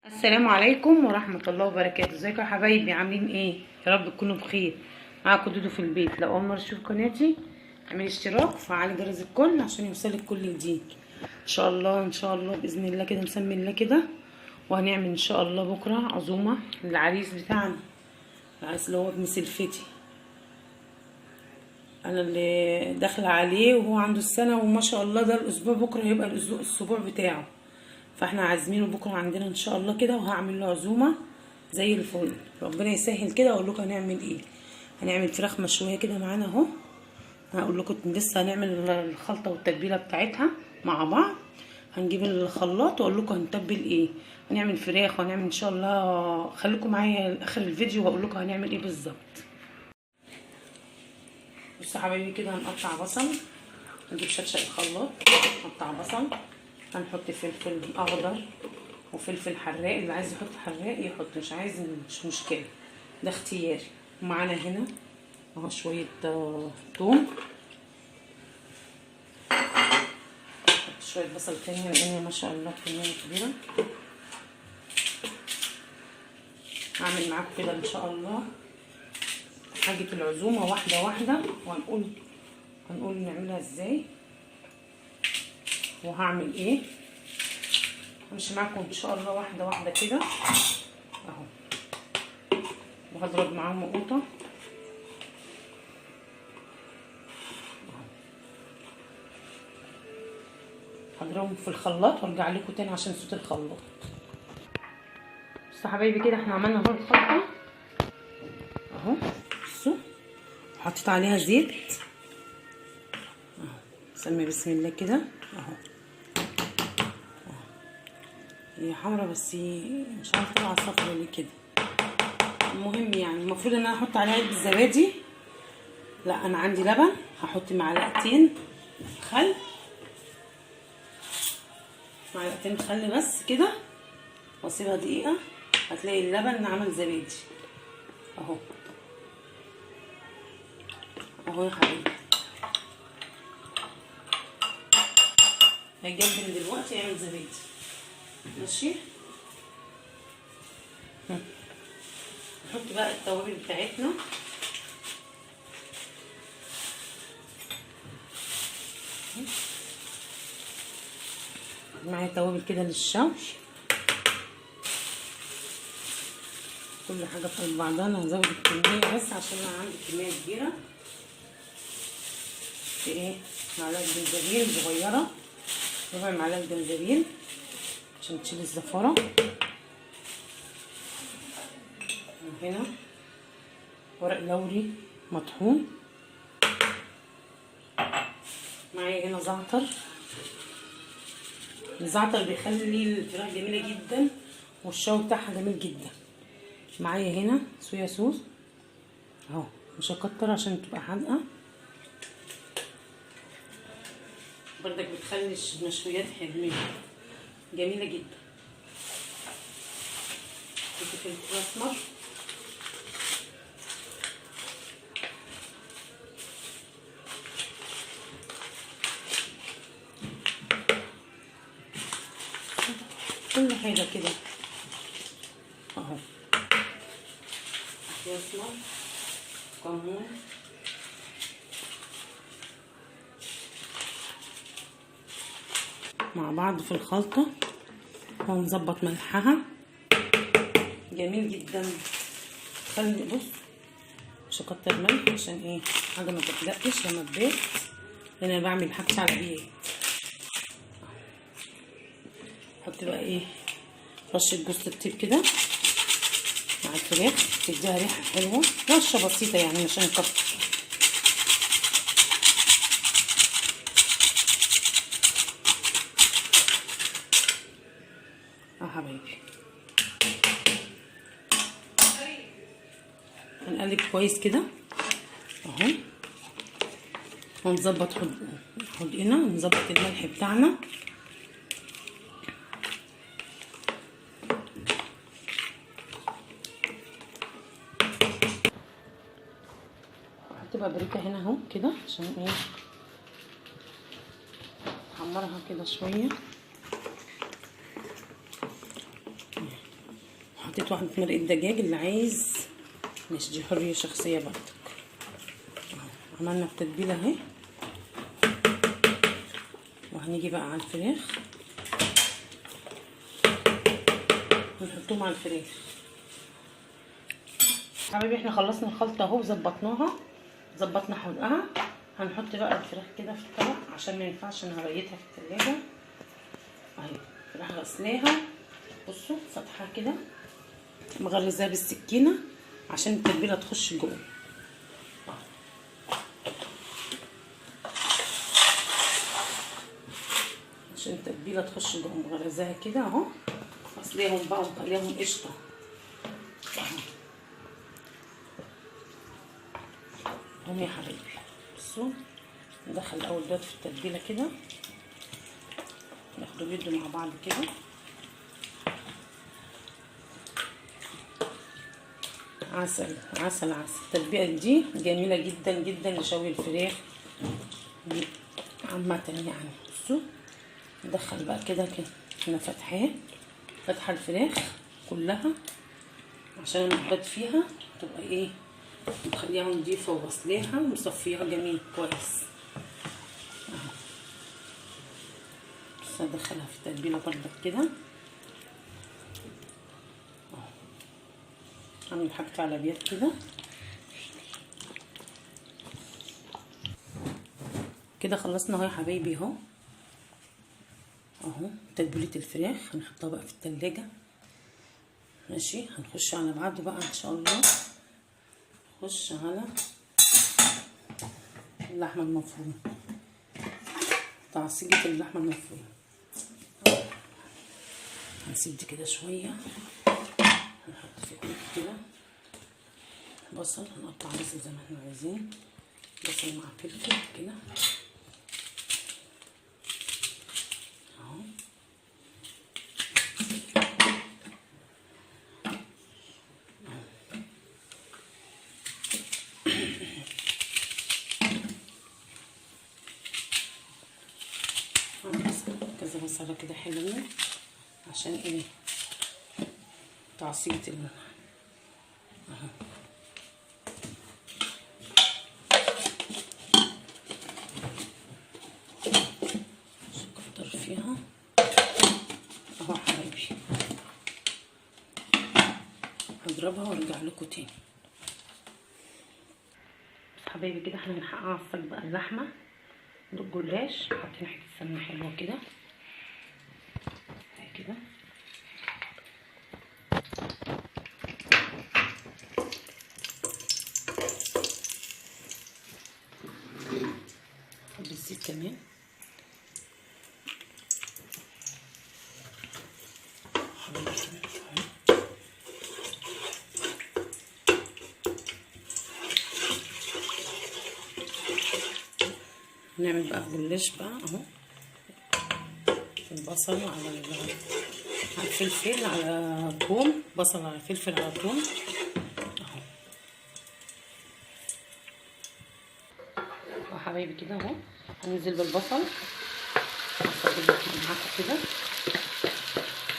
السلام عليكم ورحمة الله وبركاته. ازيكم يا حبايبي، عاملين ايه؟ يا رب تكونوا بخير. معاكم دودو في البيت. لو اول مرة تشوف قناتي اعملي اشتراك وفعلي جرس الكل عشان يوصلك كل جديد ان شاء الله. ان شاء الله باذن الله كده نسمي الله كده، وهنعمل ان شاء الله بكره عزومة للعريس بتاعنا، العريس اللي هو ابن سلفتي، انا اللي داخله عليه وهو عنده السنة، وما شاء الله ده الاسبوع بكره هيبقى الاسبوع بتاعه، فاحنا عازمينه بكره عندنا ان شاء الله كده، وهعمل له عزومة زي الفل. ربنا يسهل كده واقول لكم هنعمل ايه. هنعمل فراخ مشوية كده معانا اهو، هقول لكم لسه هنعمل الخلطة والتتبيله بتاعتها مع بعض. هنجيب الخلاط واقول لكم هنتبل ايه. هنعمل فراخ وهنعمل ان شاء الله، خليكم معايا لاخر الفيديو واقول لكم هنعمل ايه بالظبط. بصوا حبايبي كده هنقطع بصل، نجيب شفشق الخلاط نقطع بصل، هنحط فلفل اخضر وفلفل حراق، اللي عايز يحط حراق يحط، مش عايز مش مشكلة، ده اختياري. ومعانا هنا اهو شوية توم، شوية بصل تاني لان ما شاء الله كمية كبيرة. هعمل معاكم كده ان شاء الله حاجة العزومة واحدة واحدة، وهنقول نعملها ازاي وهعمل ايه. همشي معاكم ان شاء الله واحدة واحدة كده اهو، وهضرب معاهم قوطه. هضربهم في الخلاط وارجع لكم تاني عشان صوت الخلاط. بصوا حبايبي كده احنا عملنا اهو الخلطة اهو، بصوا حطيت عليها زيت اهو، سمي بسم الله كده اهو. هي حمرا بس مش عارفه طالعه صفرا ليه كده. المهم يعني المفروض ان انا احط عليها علبة زبادي، لا انا عندي لبن، هحط معلقتين خل، معلقتين خل بس كده، واسيبها دقيقة هتلاقي اللبن عمل زبادي اهو اهو يا حبيبي. هيجنبن دلوقتي يعمل زبادي. ماشي، نحط بقى التوابل بتاعتنا. معايا توابل كده للشوي، كل حاجة في قلب بعضها. انا هزود الكمية بس عشان انا عندي كمية كبيرة. ايه، معلقه جنزبيل صغيرة، ربع معلقه جنزبيل عشان تشيل الزفاره. وهنا ورق لوري مطحون، معايا هنا زعتر. الزعتر بيخلي الفراخ جميلة جدا والشوي بتاعها جميل جدا. معايا هنا صويا صوص اهو، مش هكتر عشان تبقى حادقه، بردك بتخلي المشويات حلوة جميلة جدا. فلفل اسمر، كل حاجة كده اهو، اسمر، كمون، مع بعض في الخلطة، وهنظبط ملحها جميل جدا. خلي بص مش هكتر ملح عشان ايه، حاجة ما تتدقش لما تبات، لان انا بعمل حاجتي على بيت. احط بقى ايه رشه جوز الطيب كده مع الفراخ، تديها ريحه حلوة، رشه بسيطة يعني مش هنكتر. حبايبي هنقلب كويس كده اهو، ونظبط حدقنا، نظبط الملح بتاعنا. احط بابريكا هنا اهو كده عشان ايه احمرها كده شوية. حطيت واحدة مرقه دجاج، اللي عايز ماشي، دي حرية شخصية برضك. عملنا التتبيله اهي، وهنيجي بقى على الفراخ ونحطهم على الفراخ. حبايبي احنا خلصنا الخلطة اهو، ظبطناها، ظبطنا حلقها. هنحط بقى الفراخ كده في الطبق عشان ما ينفعش نبيتها في التلاجة. اهي الفراخ غسلاها، بصوا فاتحة كده، مغرزاها بالسكينة عشان التتبيله تخش جوه. عشان التتبيله تخش جوه مغرزاها كده اهو، غسلاهم بقى ومخليهم قشطه اهو هم يا حبايبي. بصوا ندخل الاول دوت في التتبيله كده، ناخدوا بيدوا مع بعض كده. عسل عسل عسل. التتبيله دي جميلة جدا جدا لشوي الفراخ عامة يعني. بصوا ندخل بقى كده كده، احنا فاتحاه، فاتحة الفراخ كلها عشان لما تبات فيها تبقى ايه، نخليها نضيفه وغسلاها ومصفيها جميل كويس اهو. بس ادخلها في التتبيله برضك كده اهو. اعمل حاجتي على بيض كده كده. خلصنا اهو يا حبايبي اهو اهو تتبيله الفراخ. هنحطها بقى في التلاجة ماشي. هنخش على بعض بقى ان شاء الله، نخش على اللحمة المفرومه، تعصيجة اللحمة المفرومه. هنسيب دي كده شوية، هنحط فيها كده بصل، هنقطع بصل زي ما احنا عايزين، بصل مع فلفل كده اهو. كذا بصلة كده حلوين عشان ايه، تعصيجة اهو. مش هكتر فيها اهو حبايبي. هضربها وارجع لكم تاني. بس حبايبي كده احنا هنعصج بقى اللحمة بالجلاش. حاطين حتة سمنه حلوة كده كده، بالزيت كمان. حبايبي كده اهو. نعمل بقى جلاش بقى اهو، البصل على الفلفل على توم، بصل على فلفل على توم اهو. اهو حبايبي كده اهو. هننزل بالبصل، نعصر اللحمة معاكم كده،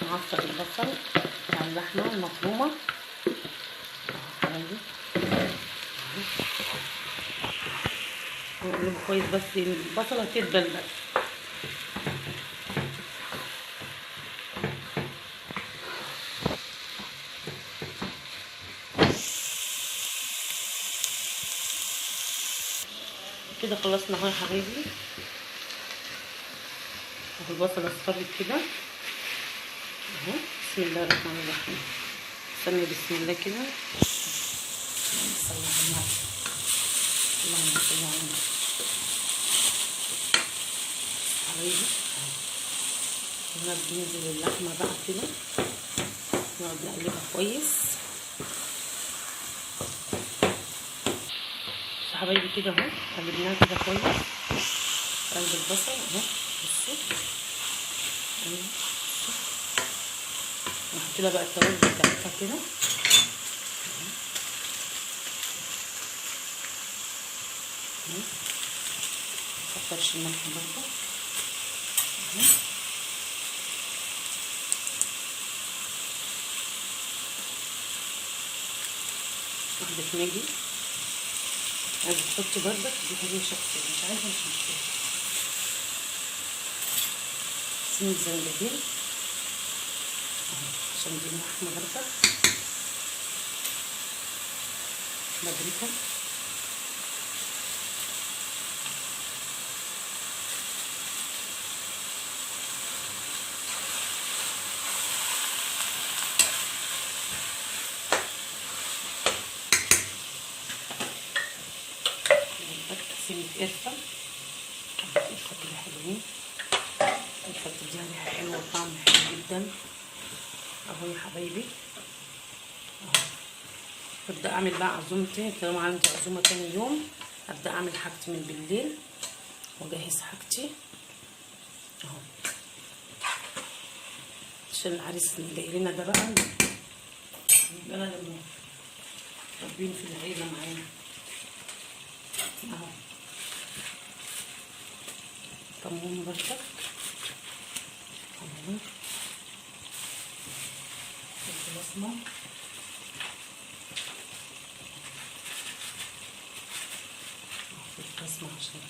نعصر البصل مع اللحمة المفرومه اهو حبايبي. نقلبه كويس بس البصله تدبل بس. كده خلصنا اهو يا حبايبي. اهو البصله اصفرت كده اهو. بسم الله الرحمن الرحيم. سمي بسم الله كده، اللهم صل على النبي، اللهم صل على النبي حبايبي. هنا بننزل اللحمة بقى كده، نقعد نقلبها كويس. بصوا حبايبي كده اهو، قلبناها كده كويس قلب البصل اهو. بصوا ايوه، نحط لها بقى التوابل بتاعتها كده. مكترش الملح برضه اهو. واحدة ماجي. عايزه تحطي بردك دي حاجة شخصية، مش عايزه مش مشكلة. سنة زنجبيل عشان دي اللحمة بردك، بابريكا، سنة قرفة، حبة قرفة كده حلوين. القرفة بتديها ريحة حلوة وطعم حلو جدا اهو يا حبايبي. اهو ابدأ اعمل بقى عزومتي، طالما عندي عزومة تاني يوم ابدأ اعمل حاجتي من بالليل واجهز حاجتي اهو، عشان العريس اللي جاي لنا ده بقى يبقى انا لما ربين في العيلة معانا اهو. كمون بردك اهو، فلفل اسمر، فلفل اسمر عشان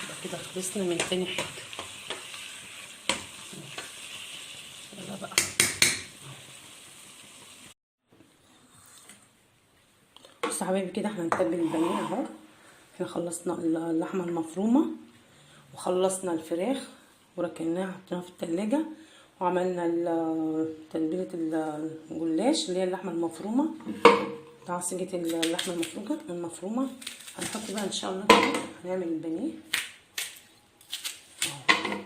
يبقى كده خلصنا من تاني حاجة. يلا بقى بصوا حبايبي كده احنا هنتبل البانيه اهو. احنا خلصنا اللحمة المفرومه وخلصنا الفراخ وركناها حطيناها في التلاجة، وعملنا تتبيله الجلاش اللي هي اللحمة المفرومه، تعصيجة اللحمة المفرومه. هنحط بقى ان شاء الله كده هنعمل البانيه اهو،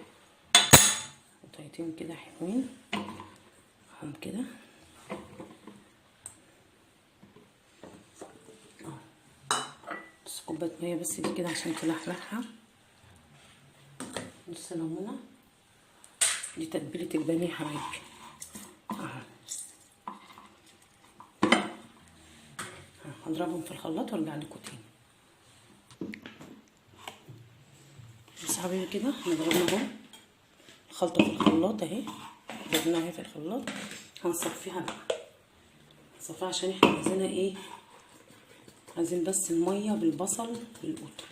قطعتين كده حلوين اهم كده. كوباية مية بس دي كده عشان تلحلحها. نص ليمونه، دي تتبيله البانيه حبايبي اهو. هضربهم في الخلاط وارجع لكم تاني. بس حبايبي كده احنا ضربنا اهو الخلطة في الخلاط اهي، ضربناها اهي في الخلاط. هنصفيها بقى، هنصفيها عشان احنا عايزينها ايه، عايزين بس المية بالبصل بالقطن،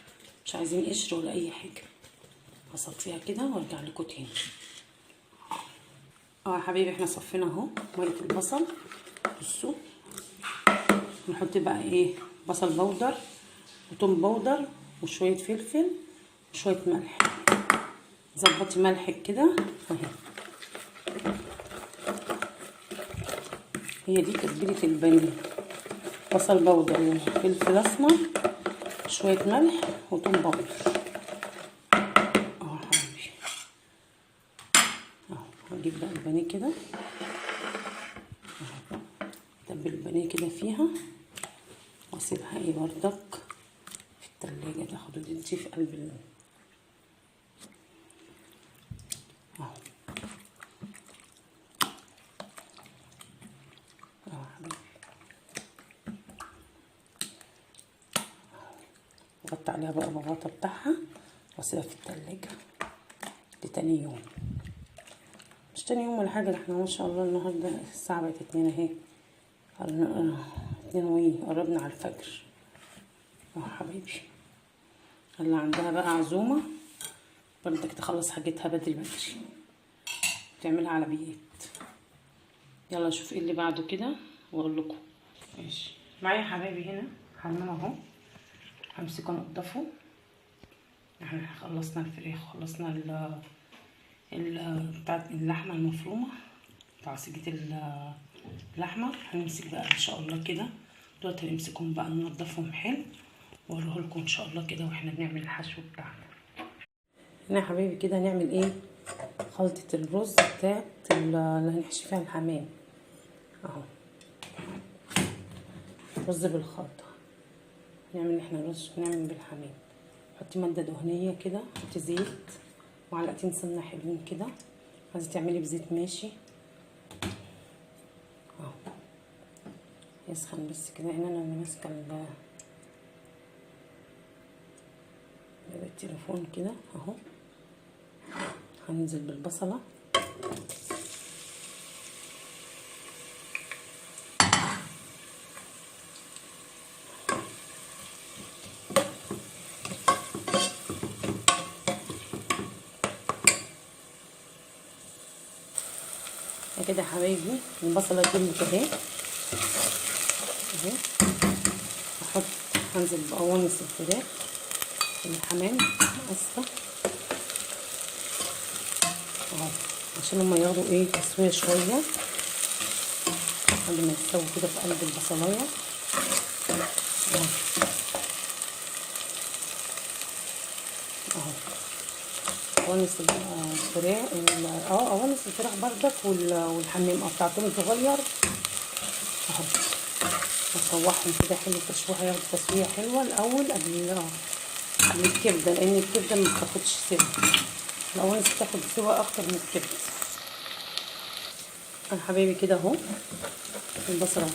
مش عايزين قشر ولا اي حاجة. هصفيها كده وارجع لكم تاني. يا حبايبي احنا صفينا اهو مية البصل. بصوا نحط بقى ايه، بصل بودر وتوم بودر وشوية فلفل وشوية ملح. ظبطي ملحك كده اهي. هي دي تتبيله البانيه، بصل بودر وفلفل اسمر شوية ملح وتوم بودر اهو حبايبي اهو. هجيب بقى البانيه كده اهو، اتبل البانيه كده فيها واسيبها ايه بردك في التلاجة تاخد وتدي في قلب اهو اهو حبايبي. غطي عليها بقى بالغطا بتاعها واسيبها في التلاجة لتاني يوم. مش تاني يوم ولا حاجة، احنا ما شاء الله النهارده الساعة بقت 2 اهي، 2 وي قربنا على الفجر اهو حبايبي. اللي عندها بقى عزومة بدك تخلص حاجتها بدري بدري، تعملها على بيت. يلا نشوف ايه اللي بعده كده واقول لكم. ماشي معايا حبايبي هنا حمام اهو، همسكه انضفه. احنا خلصنا الفراخ، خلصنا بتاعت اللحمة المفرومه، تعصيجة اللحمة. هنمسك بقى ان شاء الله كده دلوقتي، هنمسكهم بقى ننضفهم حلو واوريه لكم ان شاء الله كده واحنا بنعمل الحشو بتاعنا. هنا يا حبايبي كده هنعمل ايه، خلطه الرز بتاعت اللي هنحشي فيها الحمام اهو، رز بالخلطه. نعمل احنا رز نعمل بالحمام. حطي مادة دهنية كده، حطي زيت معلقتين سمنه حلوين كده، عايزه تعملي بزيت ماشي اهو. يسخن بس كده. هنا انا ماسكه التليفون كده اهو. هننزل بالبصله كده يا حبايبي البصله دي اهي اهي. هحط هنزل بقوانص الفراخ الحمام، اسفه اهو، عشان هما ياخدوا ايه تسويه شوية قبل ما يستووا كده في قلب البصلايه اهو اهو. قوانص الفراخ قوانص الفراخ بردك والحمام قطعتهم صغير اهو. هشوحهم كده حلو تشويحه، ياخدوا تسويه حلوة الاول قبل الكبده، لان الكبده ما بتاخدش سوا، القوانص بتاخد سوا اكتر من الكبده. يا حبايبي كده اهو البصله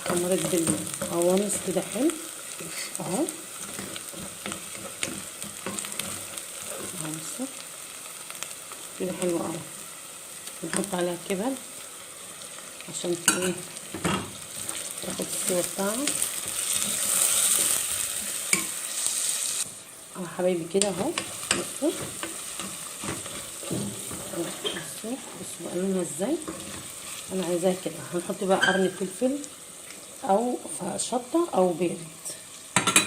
حمرت بالقوانص كده حلو اهو اهو. بصوا كده حلو اهو. نحط عليها الكبد عشان ايه تاخد السوا بتاعها اهو حبايبي كده اهو. بصوا بصوا بصوا بقى لونها ازاي، انا عايزاها كده. هنحط بقى قرن فلفل او شطه او بيض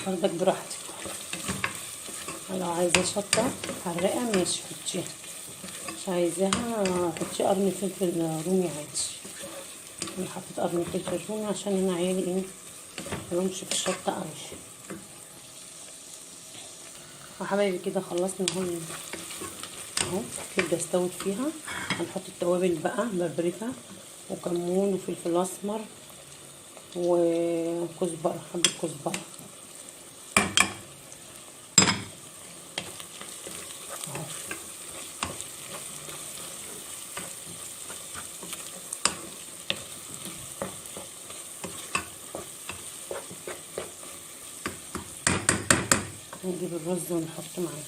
بردك براحتك. لو عايزه شطه حراقه ماشي حطيها، مش عايزاها حطي قرن فلفل رومي عادي. انا حطيت قرن فلفل رومي عشان انا عيالي ايه ملهمش في الشطه قوي. وحبايبي كده خلصنا اهو اهو، الكبده استوت فيها. هنحط التوابل بقى، بابريكا وكمون وفلفل اسمر وكزبره، حبه كزبره اهو. نجيب الرز ونحطه معاه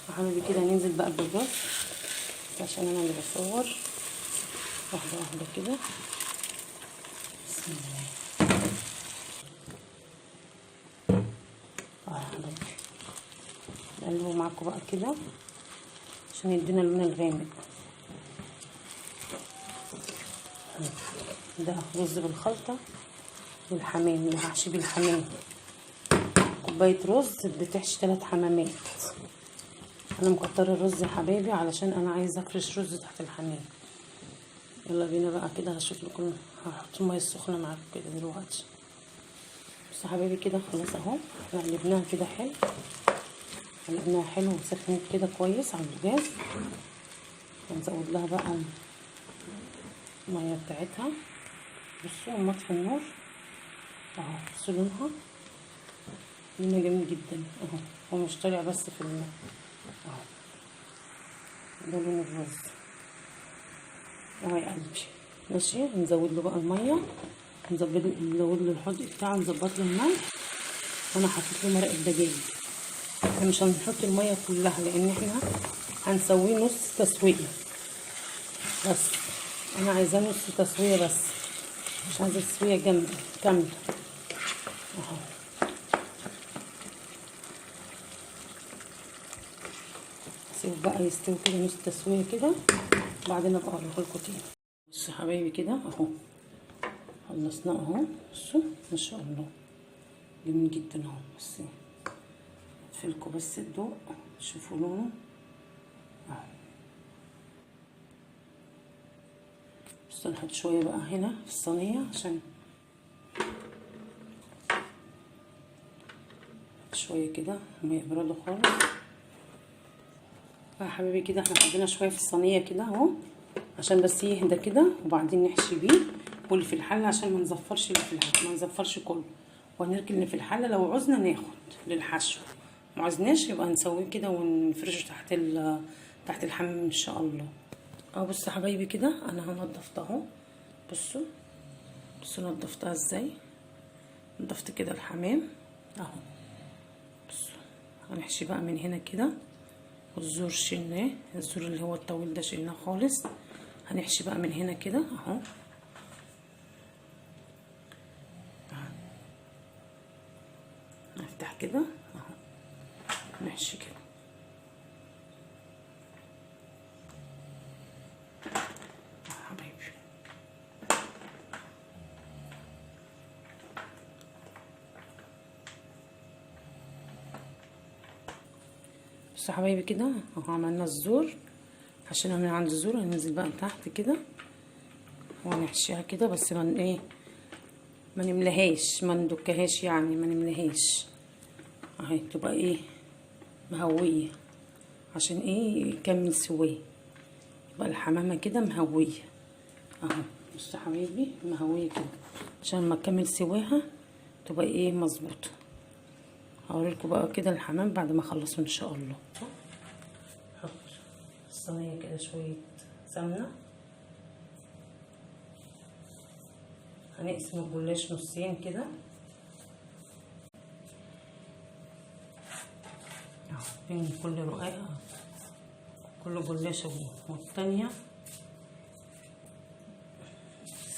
وحبايبي كده. ننزل بقى بالرز عشان انا اللي بصور واحدة واحدة كده. بسم الله. يا حبايبي نقلبه معاكم بقى كده عشان يدينا اللون الغامق. ده رز بالخلطه والحمام اللي هحشي بيه الحمام. كوباية رز بتحشي 3 حمامات. انا مكتره الرز يا حبايبي علشان انا عايزه افرش رز تحت الحمام. يلا بينا بقى كده، هشوف لكم هحط المية السخنة معاكم كده دلوقتي. بصوا حبايبي كده خلاص اهو، احنا قلبناها كده حلو، قلبناها حلو وسخنت كده كويس على البوتاجاز. هنزود لها بقى المية بتاعتها. بصوا مطفي النار اهو، بصوا لونها، لونها جميل جدا اهو. هو مش طالع بس في اهو ده لون الرز اهو يا قلبي. ماشي، هنزود له بقى المية، نزود له الحدق بتاعه، نظبط له الملح. وانا حطيت له مرق الدجاج. احنا مش هنحط المية كلها لان احنا هنسويه نص تسويه بس، انا عايزاه نص تسويه بس، مش عايزه تسويه كاملة اهو. سيبه بقى يستوي كده نص تسويه كده، بعدين ابقى اوريه لكم تاني. بصوا حبايبي كده اهو خلصناه اهو. بصوا ما شاء الله جميل جدا اهو. بس اطفيلكوا بس الضوء شوفوا لونه اهو. بس نحط شوية بقى هنا في الصينية عشان شوية كده ما يبردوا خالص. يا حبايبي كده احنا حطينا شوية في الصينية كده اهو عشان بس يهدى كده، وبعدين نحشي بيه واللي في الحلة عشان ما نزفرش اللي في الحلة، ما نزفرش كله، وهنركن اللي في الحلة. لو عوزنا ناخد للحشو، ما عوزناش يبقى نسويه كده ونفرشه تحت الحمام ان شاء الله. اهو بصوا حبايبي كده انا هنضفت اهو. بصوا بصوا نضفتها ازاي، نضفت كده الحمام اهو. بصوا هنحشي بقى من هنا كده. والزور شلناه، الزور اللي هو الطويل ده شلناه خالص. هنحشي بقى من هنا كده اهو. نفتح كده اهو، نحشي كده. حبايبي بصوا حبايبي كده اهو، عملنا الزور، حشينا من عند الزور. هننزل بقى تحت كده وهنحشيها كده، بس ما ايه، ما نملهاش، ما ندكهاش يعني، ما نملهاش اهي، تبقى ايه مهويه، عشان ايه يكمل سويه، يبقى الحمامة كده مهويه اهو. بصوا حبايبي مهويه كده عشان ما تكمل سواها تبقى ايه مظبوطة. هوريلكم بقى كده الحمام بعد ما اخلصه ان شاء الله. احط الصينية كده شوية سمنه، هنقسم الجلاش نصين كده اهو، بين كل رقاقه كل جلاشه والتانية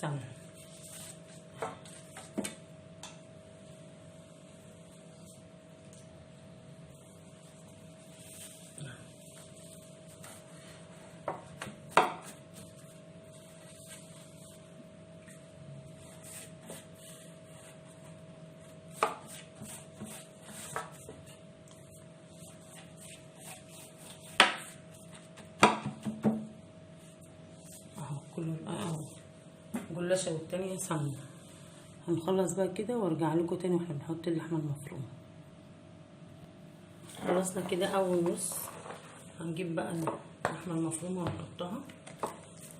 سمنه. جلاشه والتانية سمنه. هنخلص بقى كده وارجع لكم تاني واحنا بنحط اللحمة المفرومه. خلصنا كده اول نص. هنجيب بقى اللحمة المفرومه ونحطها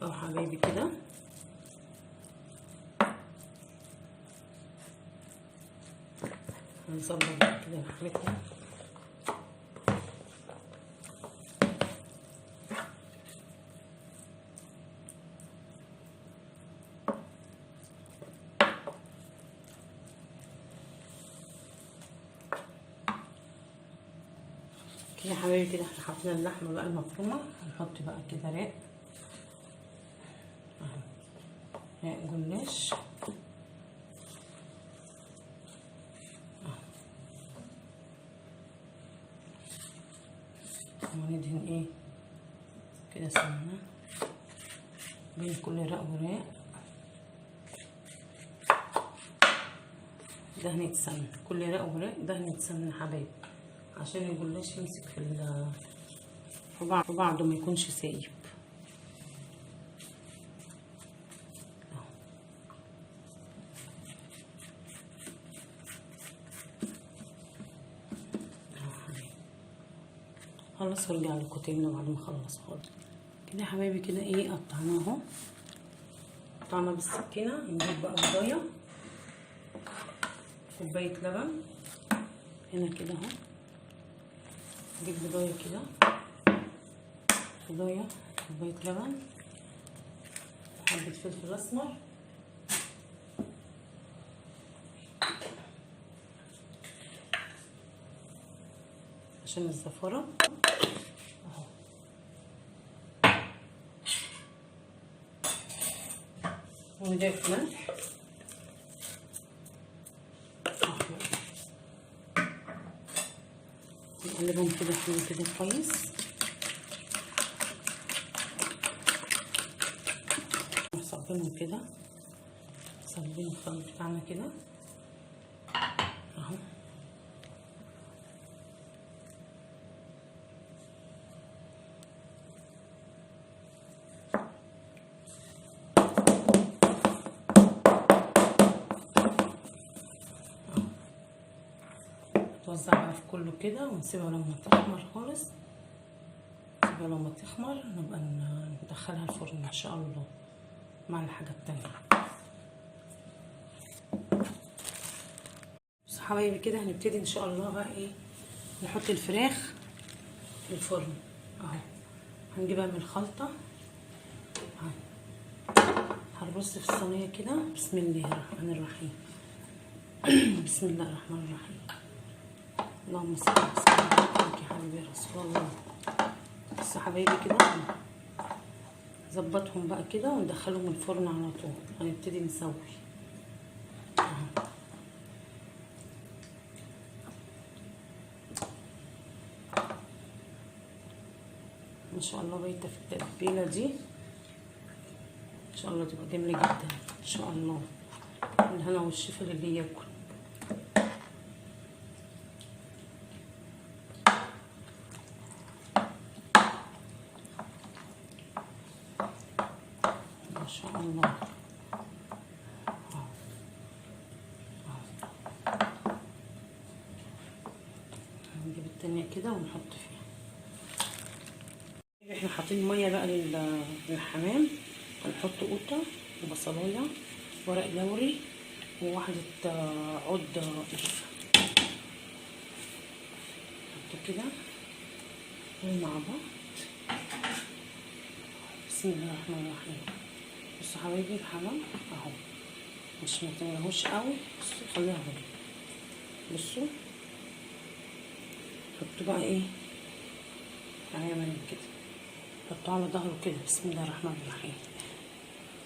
اهو حبايبي كده. هنظبط بقى كده لحمتنا. كده يا حبايبي كده احنا حطينا اللحمة بقى المفرومه. هنحط بقى كده رق اهو، رق جلاش اهو، وندهن ايه كده سمنه بين كل رق ورق، دهنة سمنه، كل رق ورق دهنة سمنه حبايبي، عشان الجلاش يمسك في بعضه ما يكونش سايب. خلص وارجع لكم تاني بعد ما اخلص خالص كده يا حبايبي. كده ايه قطعناه اهو، قطعنا بالسكينة. نجيب بقى بضايه، كوباية لبن هنا كده اهو، نجيب بضايه كده، بضايه، كوباية لبن، حبه فلفل اسمر، عشان الزفره اهو، ونضيف ملح اهو، نقلبهم كده حلو كده كويس. نصبنهم كده، نصبين الخليط بتاعنا كده اهو. نوزع بقى في كله كده، ونسيبها لما تخمر خالص. نسيبها لما تخمر نبقى ندخلها الفرن ان شاء الله مع الحاجة التانية. بصوا حبايبي كده هنبتدي ان شاء الله بقى ايه، نحط الفراخ في الفرن اهو. هنجيبها من الخلطة اهو، هنرص في الصينية كده. بسم الله الرحمن الرحيم. بسم الله الرحمن الرحيم. اللهم صل وسلم عليك يا حبيبي يا رسول الله. بصوا حبايبي كده نظبطهم بقى كده وندخلهم الفرن على طول. هنبتدي نسوي اهو. ما شاء الله بايته في التتبيله دي، ان شاء الله تبقى جميلة جدا ان شاء الله. الهنا والشفا للي ياكل. ما شاء الله. هنجيب التانية كده ونحط فيها. احنا حاطين مية بقى للحمام. هنحط قوطه وبصلايه ورق لوري وواحدة عود قرفه، نحطه كده مع بعض. بسم الله الرحمن الرحيم. بصوا حبايبي الحمام اهو، مش متملهوش قوي، بصوا خليها اهو. بصوا حطوا بقى ايه هنعمل كده، حطوه على ظهره كده. بسم الله الرحمن الرحيم.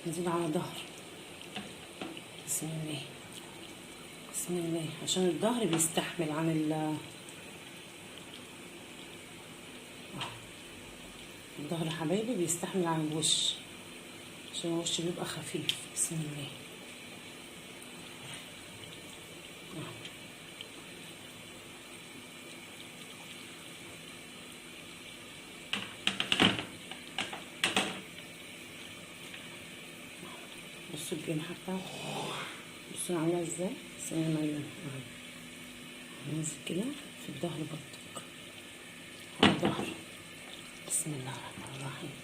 نزيد على ظهر. بسم الله بسم الله، عشان الظهر بيستحمل عن الظهر حبايبي بيستحمل عن الوش، عشان الوش بيبقى خفيف. بسم الله. بصوا الجناحة بتاعته، بصوا عاملة ازاي. سلام عليكم. هننزل كده في الظهر برضك على الظهر. بسم الله الرحمن الرحيم.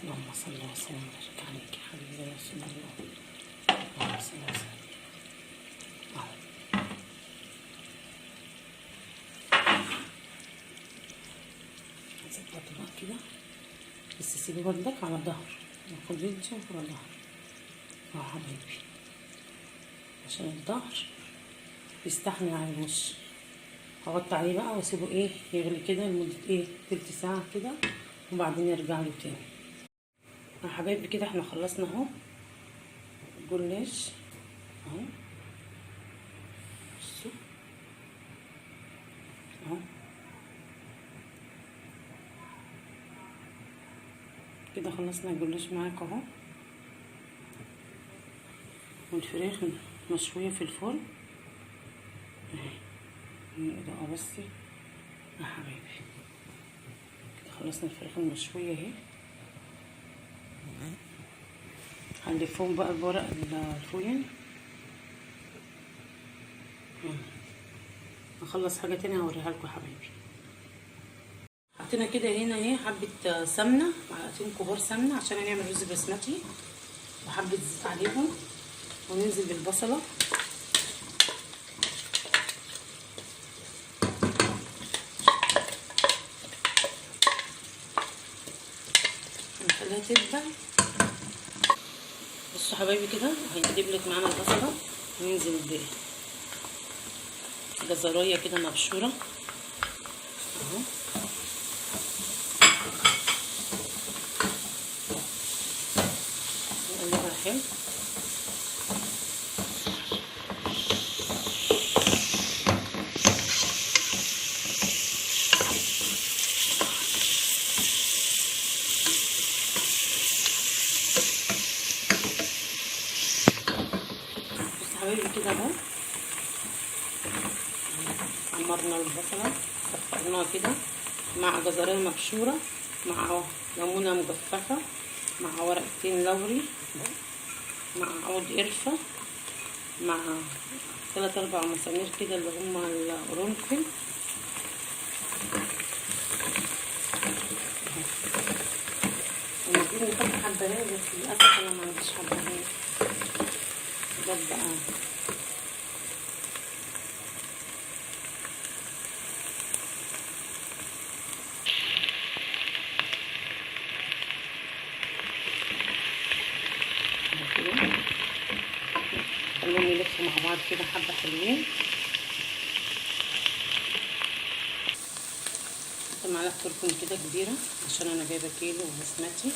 اللهم صل وسلم وبارك عليك يا حبيبي يا رسول الله. اللهم صل وسلم. اهو هنظبطه بقى كده، بس سيبيه برضك على الظهر، ناخد يدي على الظهر اهو حبايبي، عشان الظهر بيستحمل على الوش. هغطي عليه بقى واسيبه ايه يغلي كده لمدة ايه تلت ساعة كده، وبعدين نرجع له تاني. يا حبايبي كده احنا خلصنا اهو الجلاش اهو. بصوا اهو كده خلصنا الجلاش معاك اهو، والفراخ مشوية في الفرن اهي. الاضاءة بس يا حبايبي. كده خلصنا الفراخ المشوية اهي. هنلفهم بقى بورق الفويل. هخلص حاجة تانية هوريها لكم يا حبايبي. حطينا كده هنا اهي حبة سمنة، معلقتين كبار سمنة عشان هنعمل رز بسمتي، وحبة زيت عليهم، وننزل بالبصلة. نخليها تدبل. بصوا حبايبي كده هيدبلت معانا البصلة. ننزل بجزرايه كده مبشوره اهو. نقلبها حلو. حبايبي كده اهو حمرنا البصله، صفرناها كده مع جزريه مبشوره، مع ليمونه مجففة، مع ورقتين لوري، مع عود قرفه، مع 3 4 مسامير كده اللي هما القرنفل. المفروض نحط حبهان، بس للاسف انا ما عنديش حبهان. ده بقى خلوهم يلفوا مع بعض كده حبة حلوين. معلقه كركم كده كبيرة عشان انا جايبه كيلو بسمتي.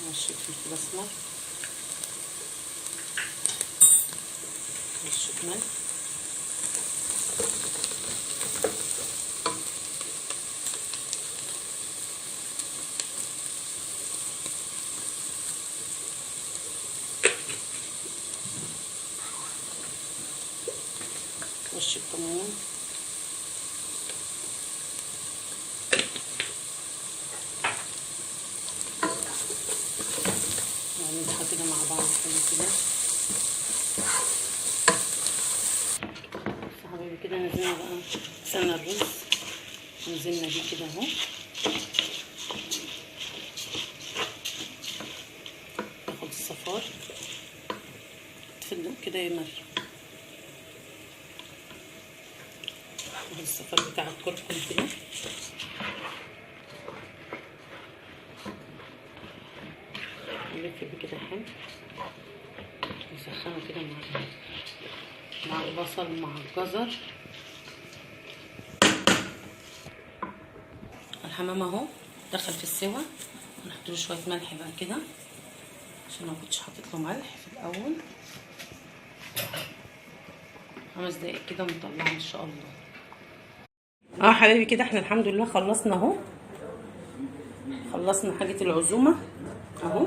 رشه فلفل اسمر، رشه ملح، رشة كمون، نعملها كده مع بعض حلو كده. بصوا حبايبي كده نزلنا بقى غسلنا الرز، نزلنا بيه كده اهو. ناخد الصفار تفندق كده يا مريم، الصفار بتاع الكركم كده. نلف بيه كده حلو، نسخنه كده مع البصل مع الجزر. الحمام اهو دخل في السوا، هنحط له شوية ملح بقى كده عشان ما كنتش حاطط له ملح في الاول. 5 دقايق كده ونطلعه ان شاء الله. حبايبي كده احنا الحمد لله خلصنا اهو، خلصنا حاجة العزومة اهو.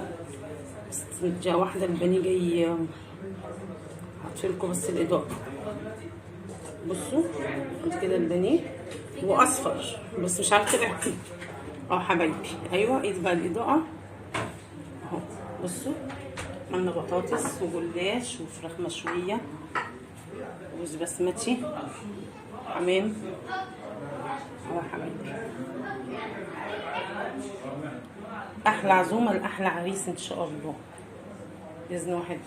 بس جا واحدة البانيه جاي، هطفي لكم بس الاضاءة. بصوا كده البانيه هو اصفر بس مش عارفه طلع اهو حبايبي. ايوه ايه بقى الاضاءة اهو. بصوا عملنا بطاطس وجلاش وفراخ مشوية ورز بسمتي حمام اهو حبايبي. احلى عزومة لاحلى عريس ان شاء الله باذن واحد.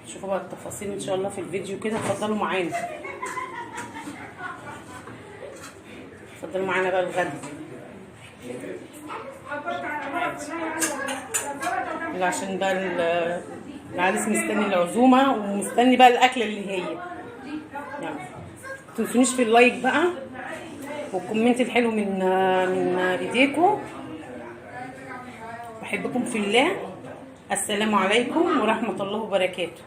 شوفوا بقى التفاصيل ان شاء الله في الفيديو كده. اتفضلوا معانا، اتفضلوا معانا بقى الغدا. عشان بقى العريس مستني العزومة ومستني بقى الاكل اللي هي يعني. متنسونيش في ال like بقى وال comment الحلو من ايديكم. بحبكم في الله. السلام عليكم ورحمة الله وبركاته.